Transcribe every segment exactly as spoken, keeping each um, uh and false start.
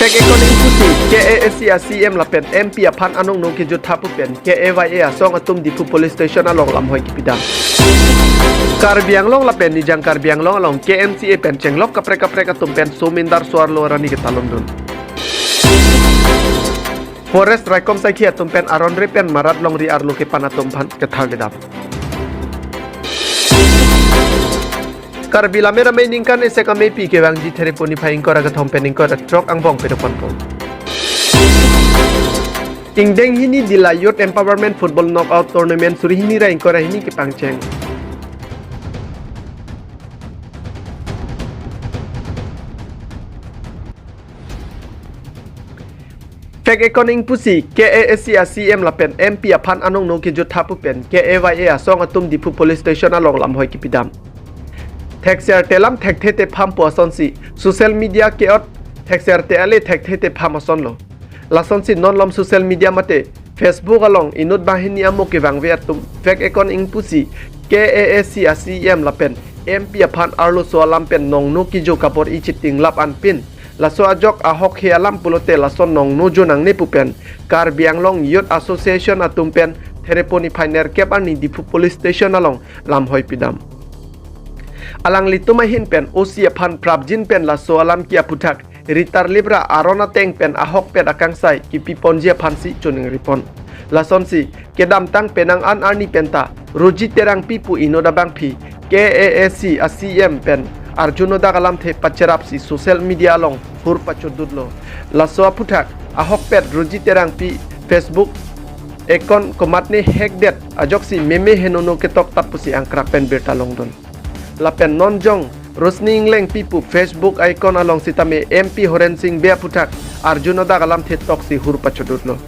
Fake account ingpusi K A A C a C M lapen M P aphan anong no kejut thapu pen K A Y A asong atum Diphu Police Station along lamhoi kepidam. Karbi Anglong lapen Nijang Karbi Anglong along K M C A pen chenglok kaprek kaprek atum pen Somindar so-arlo arni ketalondun. Forest raikom saikhi atum pen aron re pen marat longri arlo kepan atum aphan kethardedam. Karbi Lammet Amei ningkan isi ameipi kevangji Thereponi phai ingkoi ra kethom pen ingkoi ra throk angbong pedoponpo. Ingdeng hini Dila Youth Empowerment Football Knockout Tournament suri hini ra ingkoi ra hini kepangcheng. Fake account ingpusi K A A C a C M lapen M P aphan anong no kejut thapu pen K A Y A asong atum Diphu Police Station along lamhoi kepidam. Thekser telam thekthe tepham pu asonsi social media ke-ot thekser te ale thekthe tepham asonlo. Lasonsi non lom social media mate Facebook along inut banghini amo kevangve atum fake account ingpusi K A A C a C M lapen M P aphan arloso alam pen nongno kejo kabor-i chitinglap anpin laso ajok ahokhe alam pulote lason nongno jo nangne pu pen Karbi Anglong Youth Association atum pen Thereponi phai nerkep arni Diphu Police Station along lamhoi pidam. Alanglitum ahin pen O C aphan prapjin pen laso alam ke aphuthak ritarlip ra aron ateng pen ahokpet akangsai kipiponji aphansi choningripon. Lasonsi kedamtang penang an arni penta Roji Terangpi pu inut abangpi K A A C a C M pen arjunodak alamthe pacherapsi social media along hur pachodutlo. Laso aphuthak ahokpet Roji Terangpi Facebook account komatne hack det ajoksi meme henono ketok tap pusi angkrak pen birta longdun. Lapen non jong Rosni Inglengpi pu Facebook account along sitame M P Horen Sing Bey aphuthak arjunodak alamthe toksi hur pachodutlo.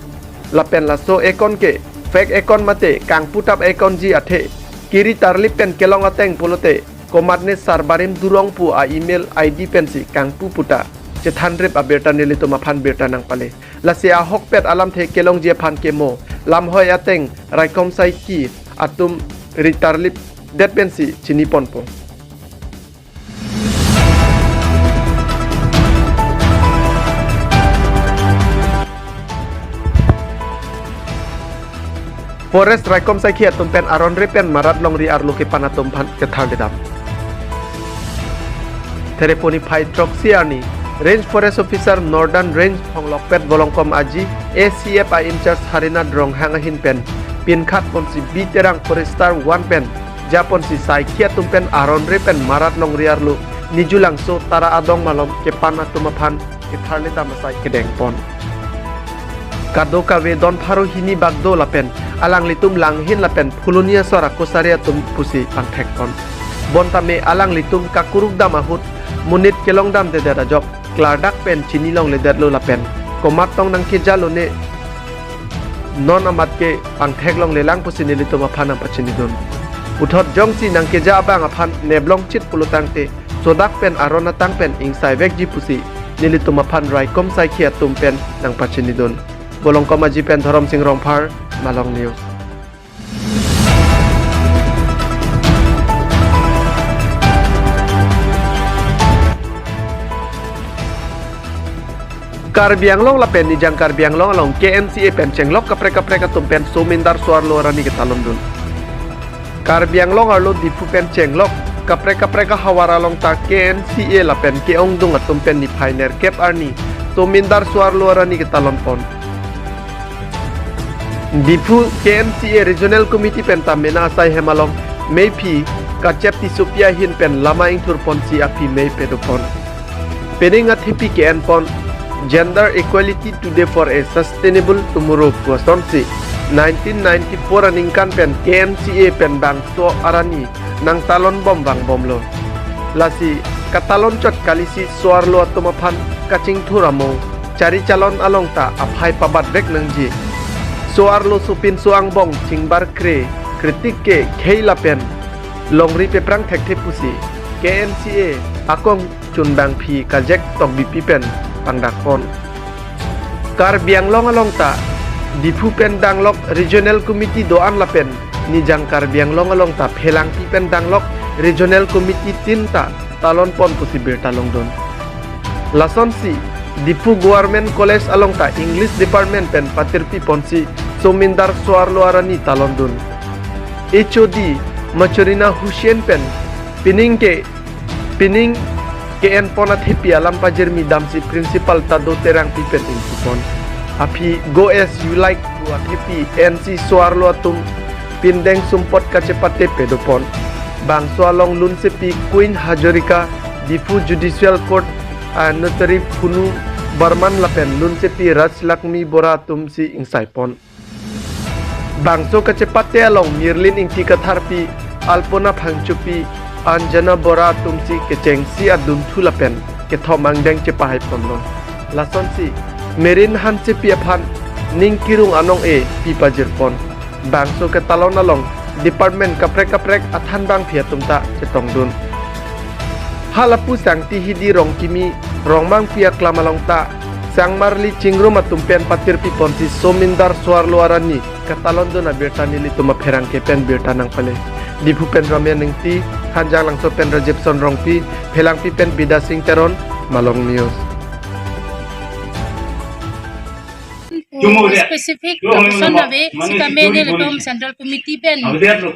Lapen laso account ke fake account mate kangputap account ji athe keritarlip pen kelong ateng pulote komatne Sarbarim Durong pu a email I D pensi kangpu puta chethanrip abirta nelitum aphan birta nangpale. Lasi ahokpet alamthe kelongji aphan kemo lamhoi ateng raikom saikhi atum ritarlip det pensi chiniponpo. Forest raikom saikhi atum pen aron re pen marat longri arlo kepan atum aphan kethardedam. Thereponi phai throksi arni Range Forest Officer Northern Range Thonglokpet Volongkom Aji, A C F a in-charge Harinath Ronghang ahin pen pinkhat ponsi B Terang Forester one pen japonsi saikhi atum pen aron re pen marat longri arlo Nijulangso Tara Adong malom kepan atum aphan ketharledam asai kedengpon. Kado kave don pharo hini bak do lapen alanglitum langhin lapen Phulonia Sora Kosari atum pusi pangthekpon. Bontame alanglitum kakurukdam ahut monit kelongdamdedet ajok klardak pen chinilongledetlo lapen komat tong nangkejalone non amat ke pangtheklonglelang pusi nelitum aphan nangpachinidun. Puthot jongsi nangkeja abang aphan neplongchit pulotangte sodak pen aron atang pen ingsaivekji pusi nelitum aphan raikom saikhi atum pen nangpachinidun. Volongkom Aji pen Dhorom Sing Rongphar, Malong News. Karbi Anglong lapen Nijang Karbi Anglong along K M C A pen chenglok kaprek kaprek atum pen Somindar so-arlo arni ketalondun. Karbi Anglong arlo Diphu pen chenglok kaprek kaprek ahavar along ta K M C A lapen ke-ongdung atum pen niphai nerkep arni Somindar so-arlo arni ketalonpon. Diphu K M C A Regional Committee pen ta mena asai hem along meiphi Kachep Tissopi ahin pen lama ingthurponsi aphi mei pedopon. Pening athepi ke-enpon Gender Equality Today for a Sustainable Tomorrow pu asonsi nineteen ninety-four aningkan pen K M C A pen bangso arni nangtalonbom vangbomlo. Lasi katalonchot kalisi so-arlo atum aphan kachingthur amo charichalon along ta aphai pabatvek nangji. So-arlo sopinso angbong chingbarkre kritik ke khei lapen longri peprang thekthe pusi K M C A akong chunbangpi kajek tokbipi pen pangdakpon. Karbi Anglong along ta Diphu pen danglok Regional Committee do-an lapen Nijang Karbi Anglong along ta Phelangpi pen danglok Regional Committee tin ta talonpon pusi birta longdun. Lasonsi Diphu Government College along ta English Department pen patirpi ponsi Somindar So-arlo arni talon dun. H O D Machorina Hussain pen pining ke pining ke-en pon athepi alam pajirmi damsi Principal Tado Terangpi pen ingpu pon. Aphi go as you like pu athepi ensi So-arlo atum pindeng sumpot kachepate pado pon. Bangso along lunsepi Queen Hazarika, Diphu Judicial Court a notary Phunu Barman lapen lunsepi Rajlakshmi Bora atumsi ingsai pon. Bangso kachepate along Mirlin Ingti Katharpi, Alpona Phangchopi, Anjana Bora atumsi kechengsi adunthu lapen kethom angdeng chepahai ponlo. Lasonsi Merin Hansepi aphan ning kirung anong-e pi pajir pon. Bangso ketalon along department kaprek kaprek athan bangphi atum ta chetongdun. Halapu Sangti Hidi Rongkimi Rongmangpi aklam along ta Sangmarli Chingrum atum pen patirpi ponsi Somindar So-arlo arni katalon dun abirta nelitum apherangke pen birta nangpale. Diphu pen Ramya Ingti, Hanjanglangso pen Rajibson Rongpi, Phelangpi pen Bidya Sing Teron, Malong News. Specific lapuson ave, sitame nelitum Central Committee pen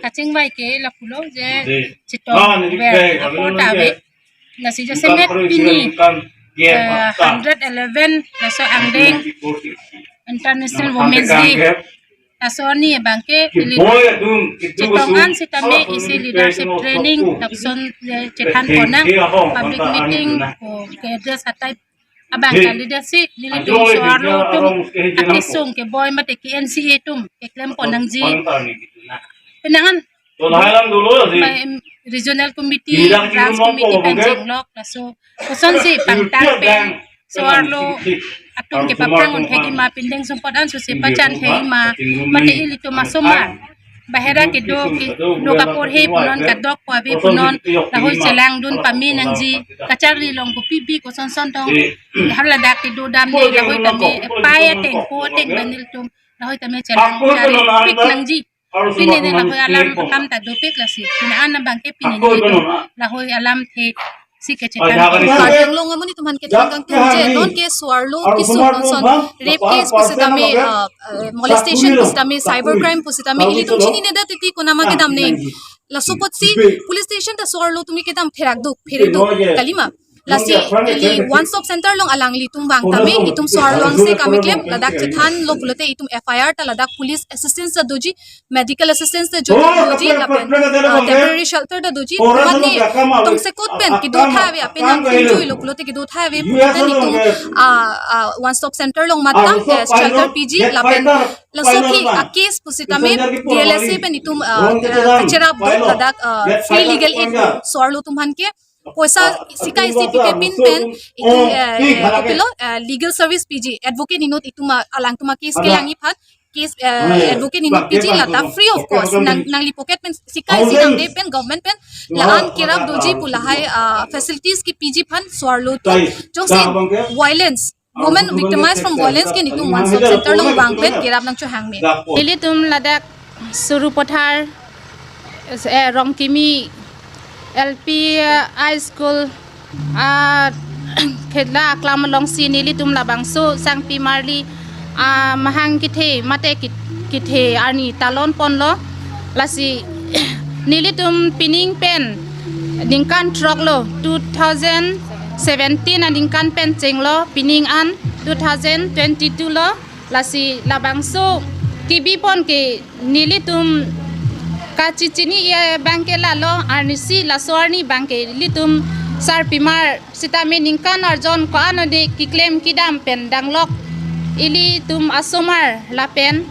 kachingvai ke lapulo je chetong ver apot ave. Lasi jasemet pini, eh, hundred eleven laso angdeng International Women's Day. Laso arni abangke nelitum chetong an sitame isi leadership training lapuson, eh, chethan ponnang, public meeting ko ke-address atai abang kali dasi nelitum So-arlo atum akesung keboi mate ke-ensi atum keklem ponnangji. Penangan Regional Committee, Branch Committee pen chenglok, laso kosonsi pangthang pen So-arlo atum kepaphrang un thekji ma, pindeng sumpot an susi pachan thekji ma, mate ilitum asomar bahera kedo kedo kaporhe punon, kadokave punon, lahoi chelangdun pame nangji, kacharli along kopi bi kosonson tong, haladak kedo damde, lahoi tame pai ateng po ateng pen ilitum lahoi tame chelang charipik nangji. Pini ne lahoi alam akam ta dopik lasi. Pini an abangke pini ne lahoi alamthe si kechethan. Karbi Anglong amonit atum aphan kethang kangtung je non ke So-arlo kesung non son rape case pusitame, uh, uh, molestation pusitame, cyber crime pusitame, ilitum chinine det titi konama kedam ne. Laso apotsi police station ta So-arlo atum kedam pherak duk, phere duk kalima. Lasi ili one stop center along alanglitum vang tame, itum So-arlo angse kam keklem, ladak chethanlo pulote itum F I R ta ladak police assistance ta doji, medical assistance ta jo-, doji, lapen, ah, temporary shelter ta doji, mane tongsekot pen kedo tha ave, apenang pinjui lo pulote kedo tha ave pulote itum, ah, ah, one stop center along mathang, eh, shelter piji, lapen laso aphi a case pusitame D L S A pen itum, ah, ah, kacherap do ladak, ah, free legal aid So-arlo atum aphan ke poisa sika isi pike pin pen itum, eh, eh, kopilo, eh, legal service piji, advocate inut itum, ah, alangtum a case kelangji aphan, case, eh, advocate inut piji lata free of cost, nang, nangli pocket pen sika isi damde pen government pen la-an kerap doji pu lahai, ah, facilities kepiji aphan So-arlo atum jongsi violence, women victimized from violence ke nitum one stop center along vang pen kerap nangchohang me. Ilitum ladak Sarupathar, eh, Rongkimi L P, eh, High School, ah, khela aklam alongsi nelitum labangso Sangpimarli, ah, mahang kethe mate ki-, kethe arni talon ponlo. Lasi nelitum pining pen ningkan throk lo, two thousand seventeen aningkan pen chenglo, pining an two thousand twenty-two lo. Lasi labangso kebi pon ke nelitum kachechini abangke lalo, arnisi laso arni abangke ilitum sarpimar sitame ningkan arjon ko-an ode keklem kedam pen danglok ilitum asomar lapen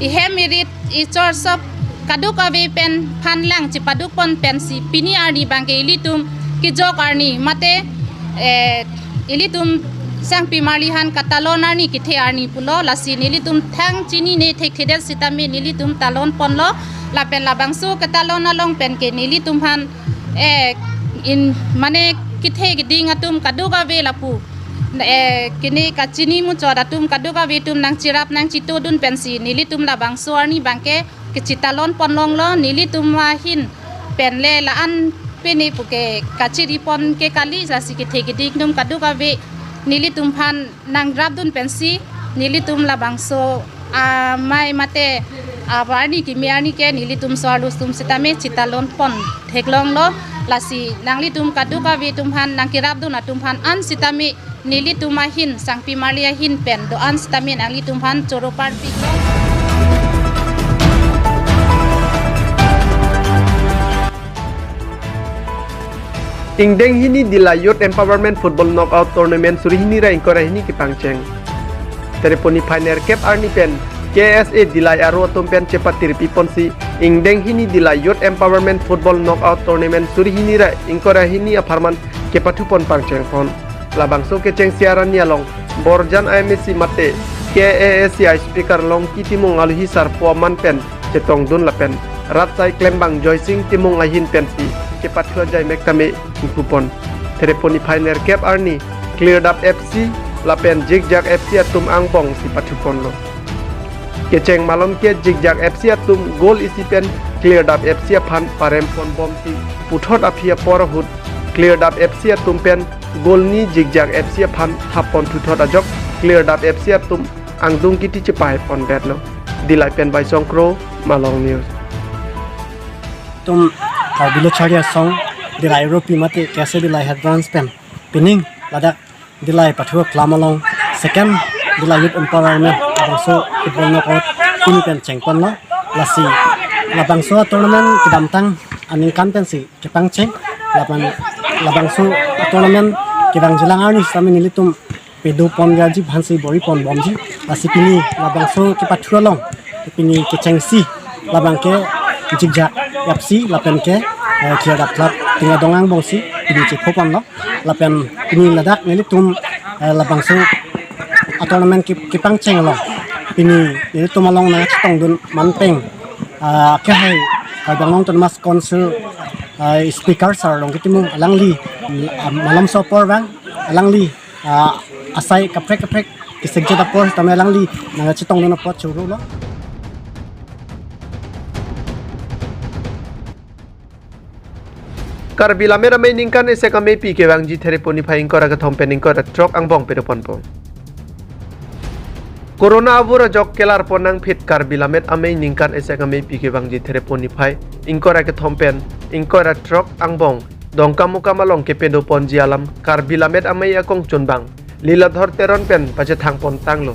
ihem irit ichor sop kadokave pen phanlang chepaduk pon pensi pini arni abangke ilitum kejok arni mate, eh, ilitum Sangpimarli aphan katalon arni kethe arni pulo. Lasi nelitum thang chinine thekthedet sitame nelitum talon ponlo, lapen labangso katalon along pen ke nelitum aphan, eh, in mane kethe keding atum kadokave lapu, eh, kene kachini muchot atum kadokave atum nangcherap nangchitodun pensi nelitum labangso arni abangke kachetalon ponlonglo. Nelitum ahin pen le la-an pene puke kachiri pon ke kali, lasi kethe keding atum kadokave Nelitum aphan nangrapdun pensi, nelitum labangso amei mate abarni kimi arni ke nelitum so-arlo atum sitame chitalon pon theklonglo. Lasi nanglitum kadokave atum aphan, nangkerapdun atum aphan an sitame nelitum ahin, Sangpi Marli ahin pen do-an sitame nanglitum aphan choro parpiklo. Ingdeng hini Dillai Youth Empowerment Football Knockout Tournament suri hini ra ingkoi ra hini kepangcheng. Thereponi phainer kep arni pen K S A Dillai aro atum pen chepatirpi ponsi ingdeng hini Dillai Youth Empowerment Football Knockout Tournament suri hini ra ingkoi ra hini apharman kepathu pon pangcheng pon. Labangso kechengsi arni along Borjan I M A C mate K A A C I speaker Longki Timung aluhi sarpo aman pen chetongdun lapen rat asai klembang Joysing Timung ahin pensi kepathu ajai mek tame ingpu pon. Thereponi phainer kep arni Klirdap F C lapen Jikjak F C atum angbongsi pathu ponlo. Kecheng malom ke Jikjak F C atum goal isi pen Klirdap F C aphan parem pon bomsi puthot aphi apor ahut Klirdap F C atum pen goal ni Jikjak F C aphan thap pon thuthot ajok Klirdap F C atum angdung kiti chepai pon detlo. Dillai pen Baisong Kro, Malong News. Itum Karbi Lo Charli Asong Dillai Ropi mate K S A Dillai Head Branch pen pining ladak Dillai pathu aklam along second Dillai Youth Empowerment labangso football knockout pini pen chengponlo. Lasi labangso tournament kedamtang aningkan pensi kepangcheng lapen labangso tournament kevangjilang arni sitame nelitum pedo pon gaji aphansi bor-i pon bomji. Lasi pini labangso kepathu along pini kechengsi labang ke Jikjak F C lapen ke, eh, Klirdap Club Tingladong angbongsi pini chepho ponlo. Lapen pini ladak nelitum, eh, labangso atournament ke, kepangcheng along pini nelitum along nangchetongdun manpeng, ah, kehai Karbi Anglong Autonomous Council, ah, speaker sir Longki Timung alangli, ah, malomso apor vang alangli, ah, asai kaprek kaprek kesekjot apor tame alangli nangchetongdun apot chorolo. Karbi Lammet Amei ningkan isi ameipi kevangji Thereponi phai ingkoi ra kethom pen ingkoi ra throk angbong pedo ponpo. Corona avur ajok kelar pon nangphit Karbi Lammet Amei ningkan isi ameipi kevangji Thereponi phai ingkoi ra kethom pen ingkoi ra throk angbong Dongkamukam along kepedo ponji alam Karbi Lammet Amei akongchunbang Liladhor Teron pen pachethang pon tanglo.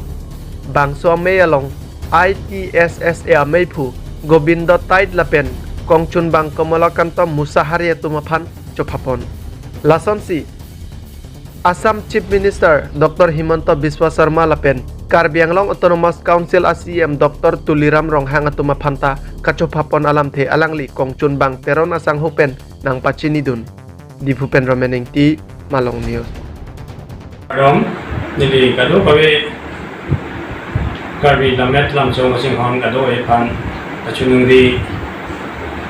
Bangso amei along I T S S A ameiphu Gobindo Tait lapen kongchunbang Komolakanta Musahari atum aphan chopha pon. Lasonsi Assam Chief Minister Doctor Himanta Biswa Sarma lapen Karbi Anglong Autonomous Council a C E M Doctor Tuliram Ronghang atum aphanta kachopha pon alamthe alangli kongchunbang Teron asangho pen nangpachinidun. Diphu pen Romen Ingti, Malong News. Rom, neli kadokave Karbi Lammet Lamchong Kachinghon kadokave aphan kachiningri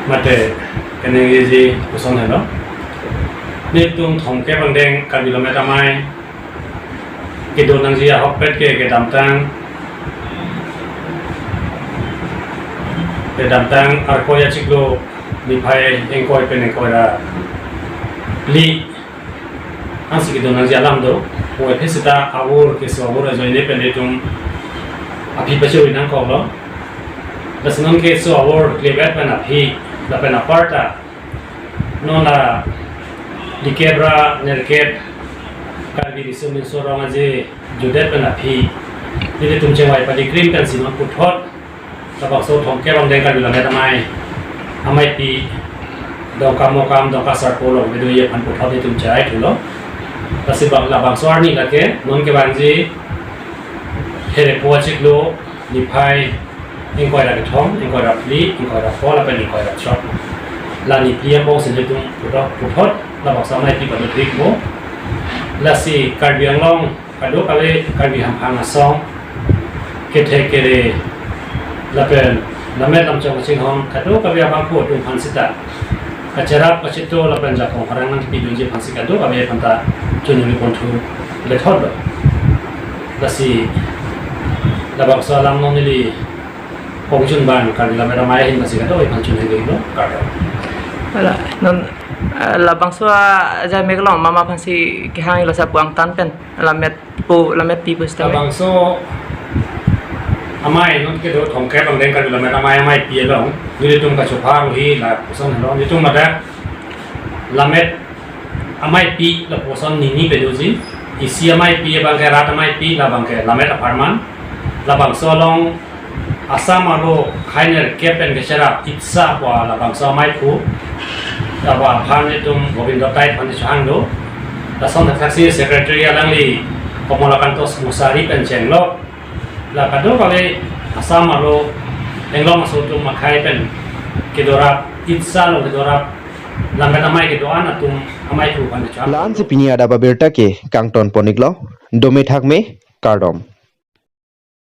mate kaningriji koson helo. Nelitum thomkep angdeng Karbi Lammet Amei kedo nangji ahokpet ke kedamtang, kedamtang Arkoi achiklo niphai ingkoi pen ingkoi ra phli ansi kedo nangji alam do. Puvoiphit seta avur keso avur ajoine pen nelitum aphi pachori nangkoklo. Lasi non keso avur klevet pen aphi lapen aparta non la dikep ra nerkep Karbi Riso Nimso Rong Aje jutdet pen aphi nelitum chengvai padi krim pensi non puthot labangso thomkep angdeng Karbi Lammet Amei ameipi Dongkamukam Dongka Sarpo along kedoji aphan puthot nelitum cherai thulo. Lasi bang labangso arni lake non kevangji Therepho achiklo niphai ingkoi ra kethom, ingkoi ra phli, ingkoi ra pho lapen ingkoi ra throk. La niphli angbongsi nelitum puthot, puthot labangso ameipi pado thikpo. Lasi Karbi Anglong kadokave Karbi hamphang asong kethe kere lapen Lammet Lamchong Kachinghon kadokave abangphu atum aphan seta kacherap kachito lapen jakong harang nangpidunji aphansi kadokave aphanta chiningri ponthu lethotlo. Lasi labangso alam non neli kongchunbang Karbi Lammet Amei ahin pensi kadokave aphan chiningri lo, kardom. Hala, non, eh, labangso ajai mek along mama aphansi kehang, ilo sa puang tan pen, lamet po, lamet pi pusitame. Labangso amei non kedo Thomkep angdeng Karbi Lammet Amei ameipi along, nelitum kachopha ruhi lapuson helo, nelitum ladak Lammet Ameipi lapuson nini pedoji, isi ameipi abangke rat ameipi, labangke Lammet apharman, labangso along Assam arlo khei nerkep pen kecherap Itsa pu labangso ameiphu, laba aphan nelitum Gobindo Taitphan chehang do. Lason thakthak si secretary alangli Komolakanta Mosari pen chenglo. La kadokave Assam arlo inglong aso atum akhei pen kedorap, Itsa along kedorap, Lammet Amei kedo-an atum ameiphu aphan chehang. La-ansi pini adap abirta ke kangton pon-iklo, dome thakme, kardom.